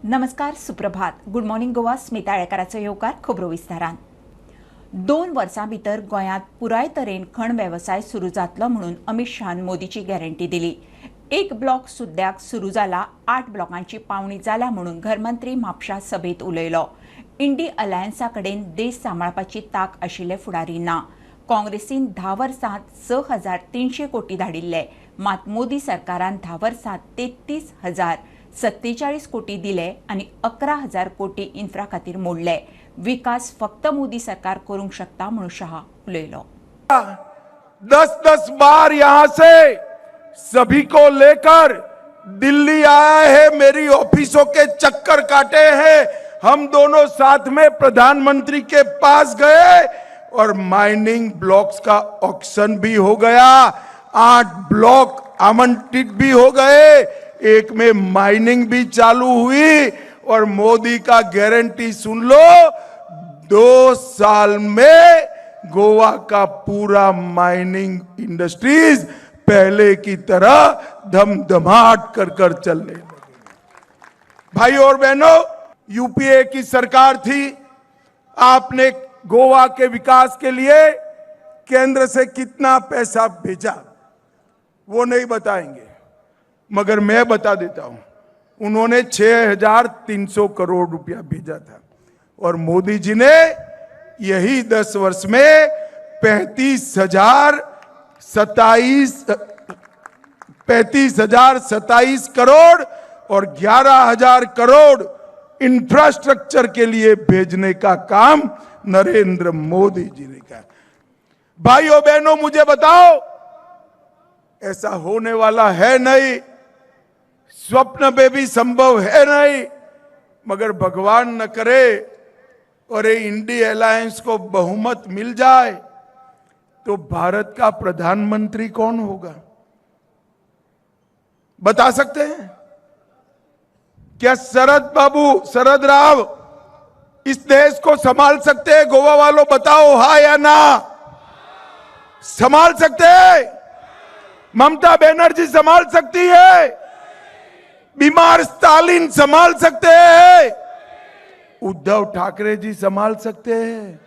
नमस्कार, सुप्रभात. Good morning Goa, Smita आळेकाराचो येवकार खबरो विस्तारान. 2 वर्सां भितर गोंयांत पुराय तरेन खण वेवसाय सुरू जातलो म्हणून अमित शहान मोदीची गॅरंटी दिली. 1 ब्लॉक सुद्याक सुरू जाला, 8 ब्लॉकांची पावणी जाल्या म्हणून घरमंत्री म्हापशा सभेत उलयलो. इंडी अलायन्सा कडेन देश सांबाळपाची ताक आशिल्ले फुडारी ना. काँग्रेसीन 10 वर्सांत 6300 कोटी धाडिल्ले, मात मोदी सरकारान 10 वर्सांत 33,047 कोटी दिले आनी 11,000 कोटी इन्फ्रा खातीर मोडले. विकास फक्त मोदी सरकार करूंक शकता म्हणून शहा उलयलो. 10-10 बार यहां से सभी को लेकर दिल्ली आया है, मेरी ऑफिसों के चक्कर काटे हैं. हम दोनों साथ में प्रधानमंत्री के पास गए और माइनिंग ब्लॉक्स का ऑक्शन भी हो गया. 8 ब्लॉक आवंटित भी हो गए, एक में माइनिंग भी चालू हुई. और मोदी का गारंटी सुन लो, 2 साल में गोवा का पूरा माइनिंग इंडस्ट्रीज पहले की तरह धमधमाट कर कर चलने लगे. भाई और बहनों, यूपीए की सरकार थी, आपने गोवा के विकास के लिए केंद्र से कितना पैसा भेजा वो नहीं बताएंगे, मगर मैं बता देता हूं. उन्होंने 6300 करोड़ रुपया भेजा था और मोदी जी ने यही 10 वर्ष में 35,027 करोड़ और 11,000 करोड़ इंफ्रास्ट्रक्चर के लिए भेजने का काम नरेंद्र मोदी जी ने किया. भाइयों बहनों, मुझे बताओ, ऐसा होने वाला है नहीं, स्वप्न में भी संभव है नहीं, मगर भगवान न करे और ये इंडी अलायंस को बहुमत मिल जाए तो भारत का प्रधानमंत्री कौन होगा, बता सकते हैं क्या? शरद बाबू, शरद राव इस देश को संभाल सकते हैं? गोवा वालों बताओ, हा या ना? संभाल सकते हैं? ममता बनर्जी संभाल सकती है? बीमार स्टालिन संभाल सकते हैं? उद्धव ठाकरे जी संभाल सकते हैं?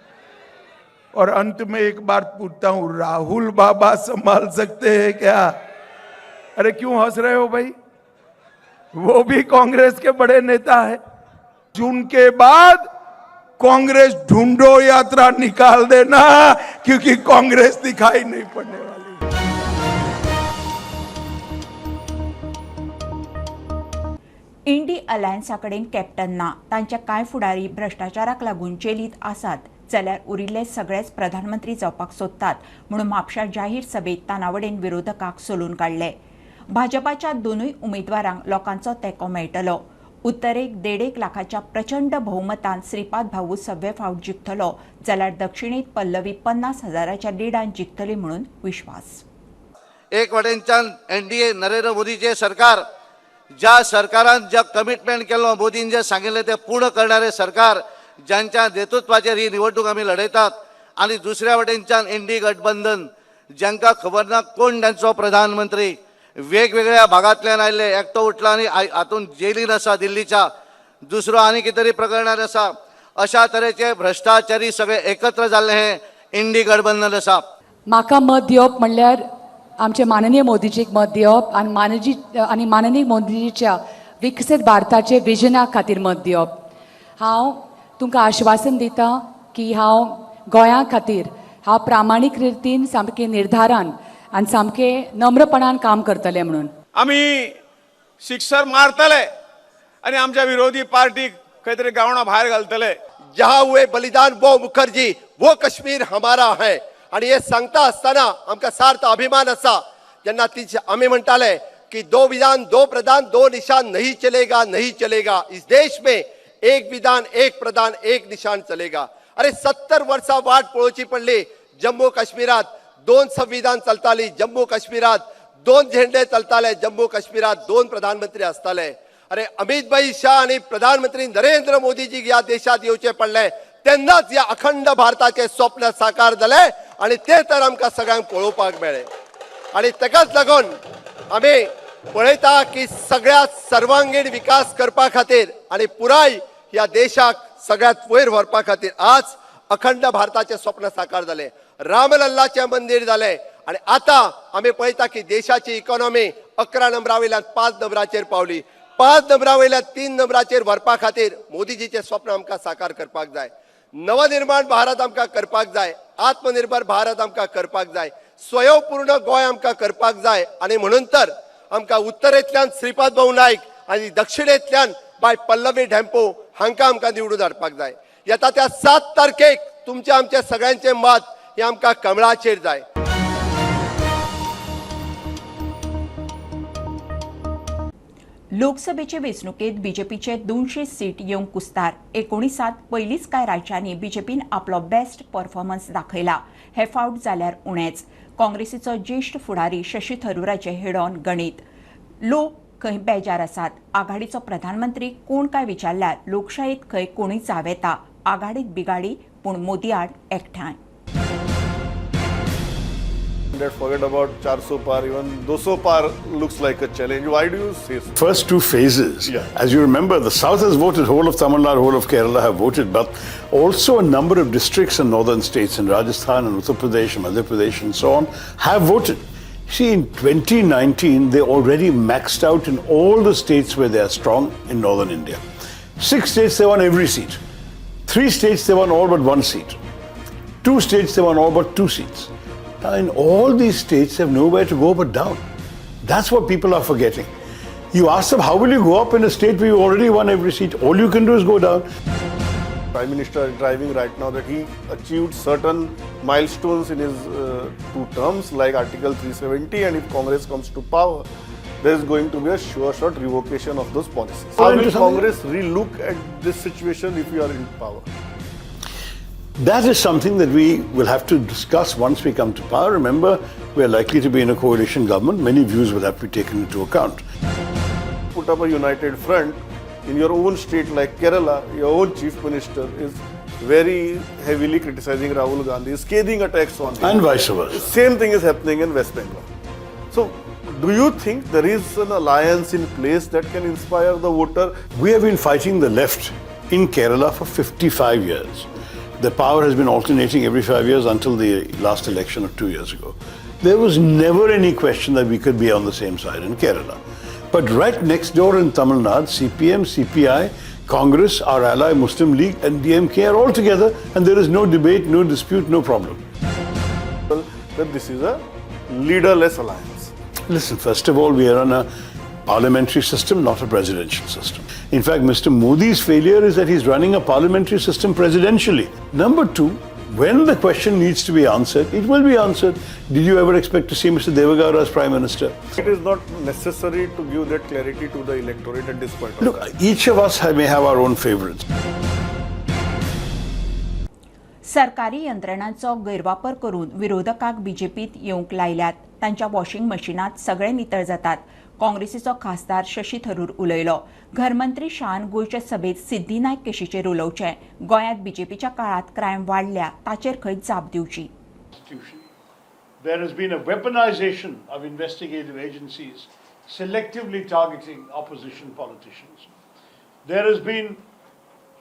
और अंत में एक बात पूछता हूं, राहुल बाबा संभाल सकते हैं क्या? अरे क्यों हंस रहे हो भाई, वो भी कांग्रेस के बड़े नेता है. जून के बाद कांग्रेस ढूंढो यात्रा निकाल देना, क्योंकि कांग्रेस दिखाई नहीं पड़ने वाली. इंडी अलायन्सा कडेन कॅप्टन ना, तांचे कांय फुडारी भ्रश्टाचाराक लागून जेलींत आसात जाल्यार उरिल्ले सगळेच प्रधानमंत्री जावपाक सोदतात म्हणून म्हापशा जाहीर सभेत तानावडेन विरोधकांक सोलून काडले. भाजपाच्या दोनूय उमेदवारांक लोकांचो तेंको मेळटलो. उत्तरेक 1.5 लाखाच्या प्रचंड बहुमतान श्रीपाद भाऊ सव्वे फावट जिखतलो जाल्यार दक्षिणेत पल्लवी 50,000 लिडान जिखतली म्हणून विश्वास. एक वटेनच्यान एनडीए नरेंद्र मोदीचे सरकार, ज्या सरकारान ज्या कमिटमेंट केलो, मोदीन जे सांगिल्लें तें पूर्ण करणारे सरकार, ज्यांच्या नेतृत्वाचेर ही निवडणूक आमी लढयतात, आनी दुसऱ्या वटेनच्यान इंडी गठबंधन, जांकां खबर ना कोण तांचो प्रधानमंत्री, वेगवेगळ्या भागांतल्यान आयिल्ले, एकटो उठला आनी हातून जेलीन आसा दिल्लीच्या, दुसरो आनी कितें तरी प्रकरणान आसा, अशा तरेचे भ्रश्टाचारी सगळे एकत्र जाल्ले हें इंडी गठबंधन आसा. म्हाका मत दिवप म्हणल्यार आमचे माननीय मोदीजीक मत दिवप आनी आनी माननीय मोदीजीच्या विकसीत भारताचे विजना खातीर मत दिवप. हांव तुमकां आश्वासन दिता की हांव गोंया खातीर हांव प्रामाणीक रितीन, सामकें निर्धारान आनी सामकें नम्रपणान काम करतलें म्हणून. आमी सिक्सर मारतले आनी आमच्या विरोधी पार्टीक खंय तरी गावणा भायर घालतले. जहां हुए बलिदान वो मुखर्जी, वो कश्मीर हमारा है. आणि हे सांगता आसतना आमकां सार्थ अभिमान आसा. जेन्ना ती आमी म्हणटाले की दो विधान, दो प्रधान, दो निशान नहीं चलेगा, नहीं चलेगा, इस देश में एक विधान, एक प्रधान, एक निशान चलेगा. अरे 70 वर्सां वाट पळोवची पडली. जम्मू काश्मीरात 2 संविधान चलताली, जम्मू काश्मीरात 2 झेंडे चलताले, जम्मू काश्मीरात 2 प्रधानमंत्री आसताले. अरे अमित भाई शाह आणि प्रधानमंत्री नरेंद्र मोदीजी ह्या देशात येवचे पडले, तेन्नाच ह्या अखंड भारताचे स्वप्न साकार जालें आणि ते तर आमकां सगळ्यांक पळोवपाक मेळ्ळें. आणि ताकाच लागून आमी पळयता की सगळ्यात सर्वांगीण विकास करपा खातीर आनी पुराय ह्या देशाक सगळ्यात वयर व्हरपा खातीर आज अखंड भारताचें स्वप्न साकार जालें, रामलल्लाचें मंदीर जालें आनी आतां आमी पळयता की देशाची इकॉनॉमी 11 नंबरा वयल्यान 5 नंबराचेर पावली. 5 नंबरा वयल्यान 3 नंबराचेर व्हरपा खातीर मोदीजीचें स्वप्न आमकां साकार करपाक जाय. नवनिर्माण भारत आमकां करपाक जाय, आत्मनिर्भर भारत आमकां करपाक जाय, स्वयंपूर्ण गोंय आमकां करपाक जाय. आनी म्हणून तर आमकां उत्तरेंतल्यान श्रीपाद भाऊ नायक आनी दक्षिणेंतल्यान बाय पल्लवी ढेंपो हांकां आमकां निवडून हाडपाक जाय. येता त्या 7 तारखेक तुमचें आमचें सगळ्यांचें मत हें आमकां कमळाचेर जाय. लोकसभेचे वेंचणुकेंत बीजेपीचे 200 सीट येवंक कुस्तार. 19 पयलींच कांय राज्यांनी बीजेपीन आपलो बेस्ट परफॉर्मन्स दाखयला. हे फावट जाल्यार उणेच. काँग्रेसीचो ज्येश्ठ फुडारी शशी थरुराचे हेडॉन गणीत. लोक खंय बेजार आसात. आघाडीचो प्रधानमंत्री कोण काय विचारल्यार लोकशायेत खंय कोणूय जाव येता. आघाडीत बिगाडी पूण मोदी आड एकठांय. Let's forget about 400 par, even 200 par looks like a challenge. Why do you say so? First two phases, yeah. As you remember, the South has voted, whole of Tamil Nadu, whole of Kerala have voted, but also a number of districts in northern states, in Rajasthan and Uttar Pradesh and Madhya Pradesh and so on, have voted. See, in 2019, they already maxed out in all the states where they are strong in northern India. 6 states, they won every seat. 3 states, they won all but 1 seat. 2 states, they won all but 2 seats. Now, in all these states, they have nowhere to go but down. That's what people are forgetting. You ask them, how will you go up in a state where you already won every seat? All you can do is go down. Prime Minister is driving right now that he achieved certain milestones in his 2 terms, like Article 370, and if Congress comes to power, there is going to be a sure shot revocation of those policies. How will Congress relook at this situation if you are in power? That is something that we will have to discuss once we come to power. Remember, we are likely to be in a coalition government. Many views will have to be taken into account. Put up a united front in your own state like Kerala. Your own chief minister is very heavily criticizing Rahul Gandhi, scathing attacks on him. And vice versa. Same thing is happening in West Bengal. So, do you think there is an alliance in place that can inspire the voter? We have been fighting the left in Kerala for 55 years. The power has been alternating every 5 years until the last election of 2 years ago. There was never any question that we could be on the same side in Kerala. But right next door in Tamil Nadu, CPM, CPI, Congress, our ally Muslim League and DMK are all together, and there is no debate, no dispute, no problem. That this is a leaderless alliance. Listen, first of all, we are on a parliamentary system, not a presidential system. In fact, Mr. Modi's failure is that he's running a parliamentary system presidentially. Number two, when the question needs to be answered, it will be answered. Did you ever expect to see Mr. Devegowda as Prime Minister? It is not necessary to give that clarity to the electorate at this point. Look, each of us may have our own favorites. सरकारी यंत्रणांचो गैरवापर करून विरोधकांक बीजेपीत येवंक लायल्यात. तांच्या washing मशिनांत सगळे नितळ जातात. काँग्रेसीचो खासदार शशी थरूर उलयलो. घरमंत्री शाहन गोंयचे सभेत सिद्धी नायक केशीचेर उलोवचें. गोंयांत बीजेपीच्या काळांत क्रायम वाडल्या ताचेर खंय जाप दिवची. There has been a weaponization of investigative agencies selectively targeting opposition politicians. There has been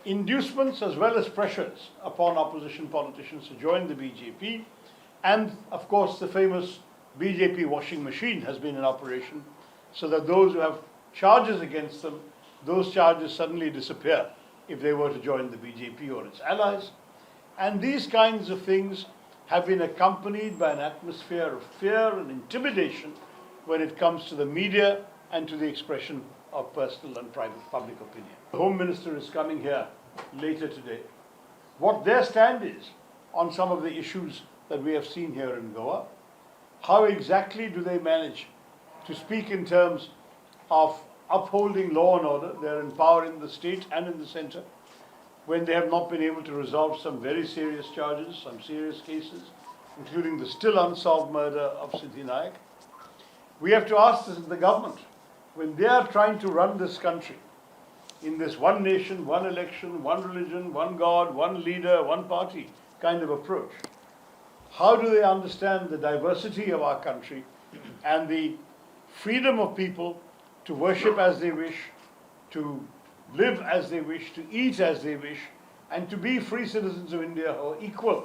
inducements as well as pressures upon opposition politicians to join the BJP, and of course the famous BJP washing machine has been in operation, so that those who have charges against them, those charges suddenly disappear if they were to join the BJP or its allies. And these kinds of things have been accompanied by an atmosphere of fear and intimidation when it comes to the media and to the expression of personal and private public opinion. The Home Minister is coming here later today. What their stand is on some of the issues that we have seen here in Goa, how exactly do they manage to speak in terms of upholding law and order? They're in power in the state and in the center, when they have not been able to resolve some very serious charges, some serious cases, including the still unsolved murder of Siddhi Naik. We have to ask this, the government, when they are trying to run this country in this one nation, one election, one religion, one God, one leader, one party kind of approach, how do they understand the diversity of our country and the freedom of people to worship as they wish, to live as they wish, to eat as they wish, and to be free citizens of India who are equal.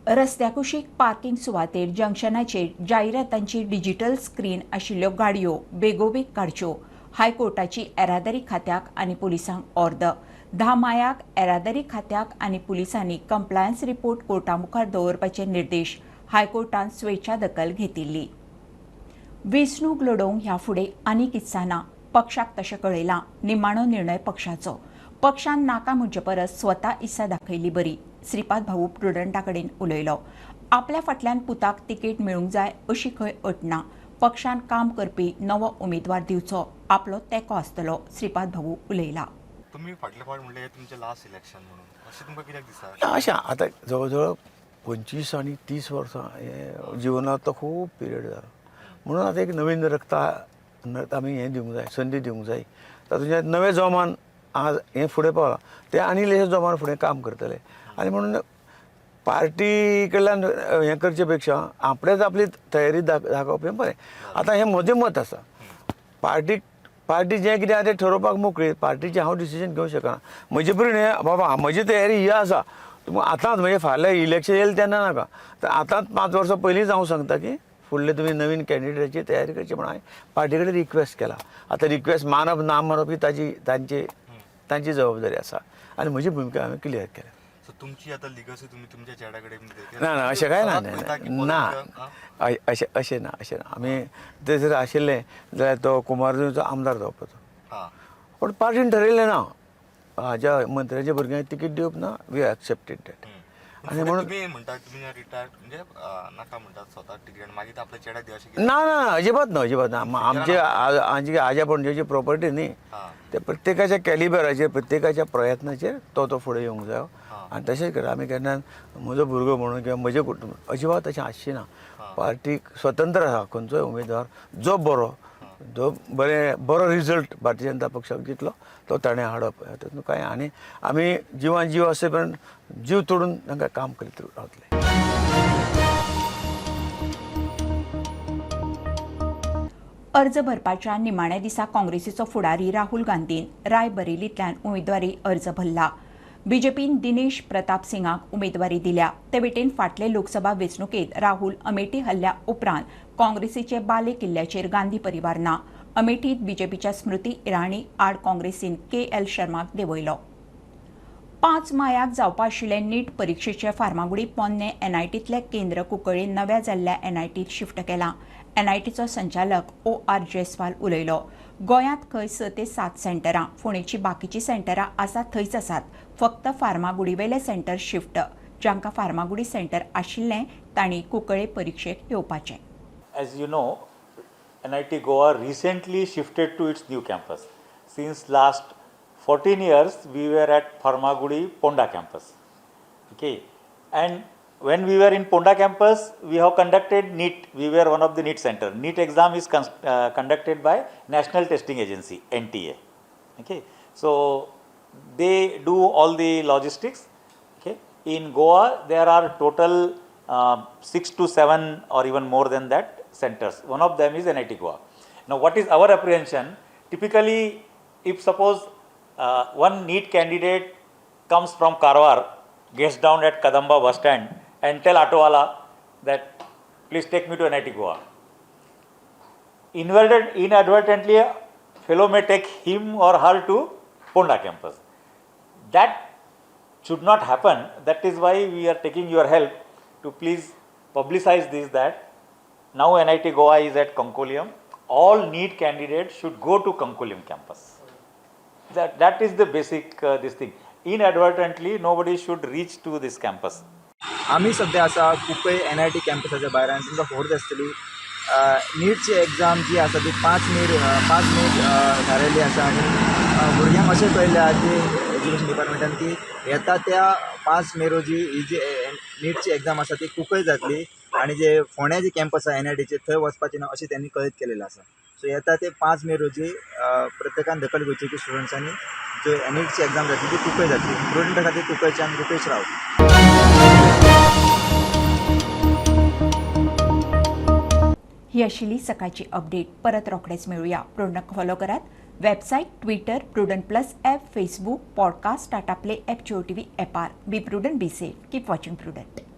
रस्त्या कुशीक parking सुवातेर जंक्शनाचेर जायरातांची digital screen आशिल्ल्यो गाडयो बेगोबेग काडच्यो. हायकोर्टाची येरादारी खात्याक आनी पुलिसांक ऑर्द. 10 मायाक येरादारी खात्याक आनी पुलिसांनी कंप्लायन्स रिपोर्ट कोर्टा मुखार दवरपाचे निर्देश हायकोर्टान स्वेच्छा दखल घेतिल्ली. वेंचणूक लडोवंक ह्या फुडें आनीक इत्सा ना, पक्षाक तशें कळयलां. निमाणो निर्णय पक्षाचो. पक्षान नाका म्हणचे परस स्वता इत्सा दाखयल्ली बरी. श्रीपाद भाऊ प्रुडंटा कडेन उलयलो. आपल्या फाटल्यान पुताक तिकेट मेळूंक जाय अशी खंय अट ना. पक्षान काम करपी नवो उमेदवार दिवचो, आपलो तेंको आसतलो, श्रीपाद भाऊ उलयला. तुम्ही फाटले फावट म्हणलें हें तुमचें लास्ट इलेक्शन म्हणून, अशें तुमकां कित्याक दिसता? अशें आतां जवळ जवळ 25 आनी 30 वर्सां हे जिवनांतलो खूब पिरियड जाला, म्हणून आतां एक नवीन रक्ता आमी हें दिवंक जाय, संदी दिवंक जाय. तातूंत नवें जोमान आज हें फुडें पावलां, तें आनी इल्लेशें जोमान फुडें काम करतले. आनी म्हणून पार्टी कडल्यान हें करचे पेक्षा आपणेच आपली तयारी दाखोवप हें बरें. आतां हें म्हजें मत आसा. पार्टी जें कितें आसा तें ठरोवपाक मोकळी, पार्टीचें हांव डिसिजन घेवंक शकना. म्हजे परीन हें बाबा म्हजी तयारी ही आसा, तुमकां आतांच म्हणजे फाल्यां इलेक्शन येयलें तेन्ना नाका, तर आतांच 5 वर्सां पयलींच हांव सांगता की फुडले तुमी नवीन कॅन्डिडेटाची तयारी करची म्हण हांवें पार्टी कडेन रिक्वेस्ट केला. आतां रिक्वेस्ट मानप ना मानप ही ताजी तांची जबाबदारी आसा आनी म्हजी भुमिका हांवें क्लियर केल्या. सो तुमची आतां लिगसी तुमी तुमच्या चेड्या कडेन ना ना अशें कांय ना, ना अशें अशें ना, अशें ना. आमी ते जर आशिल्ले जाल्यार तो कुमारजुंवेचो आमदार जावपाचो, पूण पार्टीन ठरयलें ना हाज्या मंत्र्याच्या भुरग्यांक तिकीट दिवप ना, we accepted that. आनी म्हणून तुमी म्हणटा तुमी रिटायर्ड म्हणजे नाका म्हणटात स्वता तिकीट मागीर आपल्या चेड्याक दिवप अशें? ना ना अजिबात ना, अजिबात ना. आमचे आमची आज्या पणजेची प्रॉपर्टी न्ही, ते प्रत्येकाच्या कॅलिबराचेर प्रत्येकाच्या प्रयत्नाचेर तो तो फुडें येवंक जायो. आनी तशेंच करता आमी केन्ना म्हजो भुरगो म्हणून किंवा म्हजें कुटुंब अजिबात तशें आसचें ना. पार्टीक स्वतंत्र आसा, खंयचोय उमेदवार जो बरो जो बरें बरो रिजल्ट भारतीय जनता पक्षाक दितलो तो ताणें हाडप, तातूंत कांय. आनी आमी जिवान जीव आसे पर्यंत जीव तोडून तांकां काम करीत रावतले. अर्ज भरपाच्या निमाण्या दिसा काँग्रेसीचो फुडारी राहुल गांधीन रायबरेलींतल्यान उमेदवारी अर्ज भरला. बीजेपीन दिनेश प्रताप सिंगाक उमेदवारी दिल्या. ते वटेन फाटले लोकसभा वेंचणुकेंत राहुल अमेठी हल्ल्या उपरांत काँग्रेसीचे बाले किल्ल्याचेर गांधी परिवार ना. अमेठीत बीजेपीच्या स्मृती इराणी आड काँग्रेसीन के.एल. शर्माक देंवयलो. 5 मायाक जावपा आशिल्ले नीट परिक्षेचे फार्मागुडी पोन्ने एनआयटींतलें केंद्र कुंकळ्ळे नव्या जाल्ल्या एनआयटीत शिफ्ट केलां. एनआयटीचो संचालक ओ.आर. जयस्वाल उलयलो. गोंयांत खंय 6 ते 7 सेंटरां, फोंडेची बाकीची सेंटरां आसा थंयच आसात, फक्त फार्मागुडीवेलें सेंटर शिफ्ट. जांकां फार्मागुडी सेंटर आशिल्लें तांणी कुंकळ्ळे परिक्षेक येवपाचें. As you know, NIT Goa recently shifted to its new campus. Since last 14 years, we were at Farmagudi Ponda campus. Okay, and when we were in Ponda campus, we have conducted NEET. We were one of the NEET center. NEET exam is conducted by National Testing Agency, NTA. Okay, so they do all the logistics. Okay, in Goa there are total 6 to 7 or even more than that centers. One of them is NIT Goa. Now, what is our apprehension? Typically, if suppose one NEET candidate comes from Karwar, gets down at Kadamba bus stand and tell Autowala that please take me to NIT Goa. Inadvertently, a fellow may take him or her to Ponda campus. That should not happen. That is why we are taking your help to please publicize this, that now NIT Goa is at Cuncolim. All NEET candidates should go to Cuncolim campus. That is the basic this thing. Inadvertently, nobody should reach to this campus. आमी सद्या आसा Cuncolim N I T कॅम्पसाच्या भायर आनी तुमकां खबर आसतली नीटची exam जी आसा ती 5 मे थारायल्ली आसा आनी भुरग्यांक अशें कळिल्लें आहा की एज्युकेशन डिपार्टमेंटान की येता त्या 5 मे रोजी ही जी नीटची एग्जाम आसा ती कुंकळ्ळे जातली आनी जे फोंड्या जे कॅम्पस आसा एन I टीचे थंय वचपाचें ना अशें त्यांनी कळीत केलेलें आसा. सो येता ते 5 मे रोजी प्रत्येकान दखल घेवची की स्टुडंट्सांनी जो नीटची एग्जाम जातली ती कुंकळ्ळे जातली. स्टुडंटा खातीर कुंकळ्ळेच्यान रुपेश रावत. ही आशिल्ली सकाळची अपडेट. परत रोखडेच मेळुया. प्रुडंट फॉलो करात website, Twitter, Prudent plus app, Facebook, podcast, Tata Play app, Jio TV ॲपार. Be prudent, be safe, keep watching Prudent.